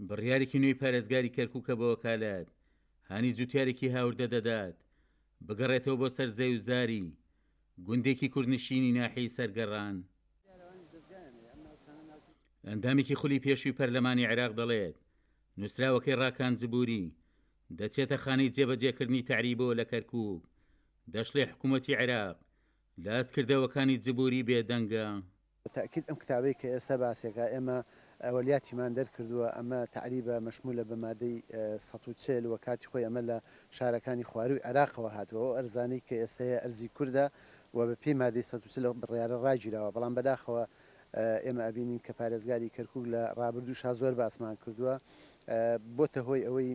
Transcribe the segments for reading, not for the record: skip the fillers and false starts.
بڕیارێکی نوێی پارێزگاری کەرکوکە بە وەکالەت هانی جوتیارێکی هاوردە دەدات بگەڕێتەوە بۆ سەر زەویوزاری گوندێکی کوردنشینی ناحیەی سەرگەڕان. ئەندامێکی خولی پێشووی پەرلەمانی عێراق دەڵێت، نووسراوەکەی ڕاکان جبوری دەچێتە خانەی جێبەجێکردنی تەعریبەوە لە کەرکووک، دەشڵێ حکوومەتی عێراق لە ئاست کردەوەکانی جبوری بێدەنگە. بە تەئکید ئەم کتابەی کە ئێستا باسێکا ئێمە ئەوەلیاتیمان دەرکردووە ئەمە تەعریبە مەشمولە بە مادەی 140 و کاتی خۆی ئەمە لە شارەکانی خوارووی عێراقەوە هاتووە ئەو ئەرزانەی کە ئێستا هەیە ئەرزی کوردە و بە پێی مادەی 140 ئەو بڕیارە ڕاگیراوە بەڵام بەداخەوە ئێمە ئەبینین کە پارێزگاری کەرکوک لە ڕابردووشا زۆر باسمان کردووە بۆتە هۆی ئەوەی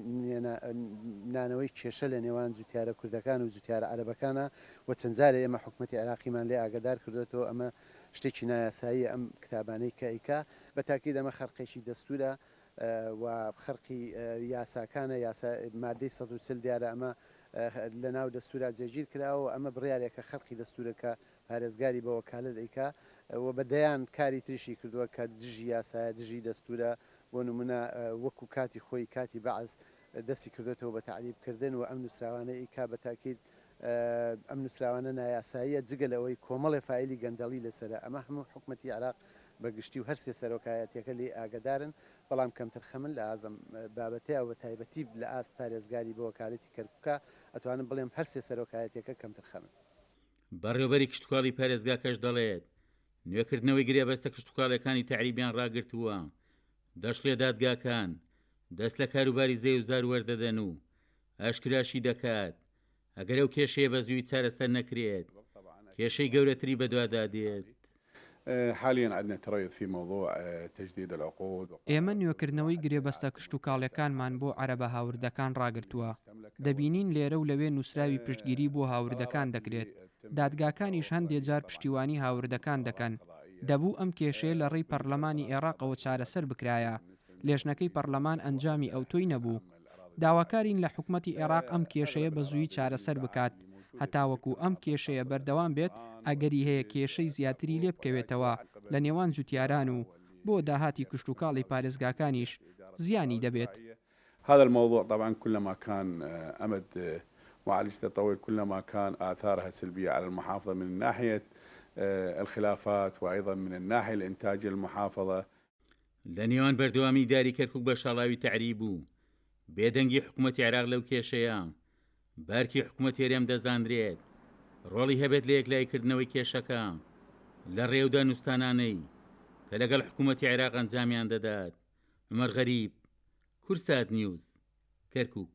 نانەوەی کێشە لە نێوان جوتیارە کوردەکان و جوتیارە عەرەبەکانا و چەند جارێ ئێمە حکومەتی عێراقیمان لێ ئاگەدار کردۆتەوە ئەمە شتێکی نایاساییە ئەم کتابانەی کە ئەیکا بە تاکید ئەمە خەرقێکی دەستورە و خەرقی یاساکانە یاسا مادەی 140 دیارە ئەمە لە ناو دەستورا جێگیر کراوە و ئەمە بڕیارێکە خەرقی دەستورە کە پارێزگاری بە وەکالەت ئەیکا و بە دەیان کاری تریشی کردووە کە دژی یاسایە دژی دەستورە بۆ نمونە وەکو کاتی خۆی کاتی بەعس دەستی کردۆتەوە بە تەعریب کردن و ئەم نوسراوانەی ئەیکا بە تاکید ئەم نوسراوانە نایاساییە جگە لەوەی کۆمەڵێ فایلی گەندەڵی لەسەرە ئەمە هەموو حکومەتی عێراق بە گشتی و هەرسێ سەرۆکایەتیەکە لێی ئاگەدارن بەڵام کەمترخەمن لە ئاست ئەم بابەتەیا و بە تایبەتی لە ئاست پارێزگاری بە وەکالەتی کەرکوکا ئەتوانم بڵێم هەرسێ سەرۆکایەتیەکە کەمترخەمن. بەڕێوبەری کشتوکاڵی پارێزگاکەش دەڵێت، نوێکردنەوەی گرێبەستە کشتوکاڵیەکانی تەعریبیان ڕاگرتووە، دەشڵێ دادگاکان دەست لە کاروباری زەویوزار وەردەدەن و ئاشکراشی دەکات، ئەگەر ئەو کێشەیە بە زوویی چارەسەر نەکرێت، کێشەی گەورەتری بەدوادا دێت. حاليا عندنا تريث في موضوع تجديد العقود. ئێمە نوێکردنەوەی گرێبەستە کشتوکاڵیەکانمان بۆ عەرەبە هاوردەکان ڕاگرتووە، دەبینین لێرە و لەوێ نووسراوی پشتگیری بۆ هاوردەکان دەکرێت، دادگاکانیش هەندێ جار پشتیوانی هاوردەکان دەکەن، دەبوو ئەم کێشەیە لە ڕێی پەڕلەمانی ئێڕاقەوە چارەسەر بکرایە، لێژنەکەی پەڕلەمان ئەنجامی ئەوتۆی نەبوو. داواکارین لە حکومەتی عێراق ئەم کێشەیە بە زوویی چارەسەر بکات، هەتاوەکو ئەم کێشەیە بەردەوام بێت ئەگەری هەیە کێشەی زیاتری لێبکەوێتەوە لە نێوان جوتیاران و بۆ داهاتی کشتوکاڵی پارێزگاکانیش زیانی دەبێت. هذا الموضوع طبعا كلما كان امد معالجته طويل كلما كان آثارها سلبية على المحافظة من ناحية الخلافات وأيضا من الناحية الإنتاجية للمحافظة. لە نێوان بەردەوامی داری کەرکوک بە شاڵاوی تەعریب و بێدەنگی حکومەتی عێراق لەو کێشەیە، بەئەرکی حکومەتی هەرێم دەزانرێت ڕۆڵی هەبێت لە یەکلاییکردنەوەی کێشەکە لە ڕێی ئەو دانوستانانەی کە لەگەڵ حکومەتی عێراق ئەنجامیان دەدات. عومەر غەریب، کوردسات نیوز، کەرکوک.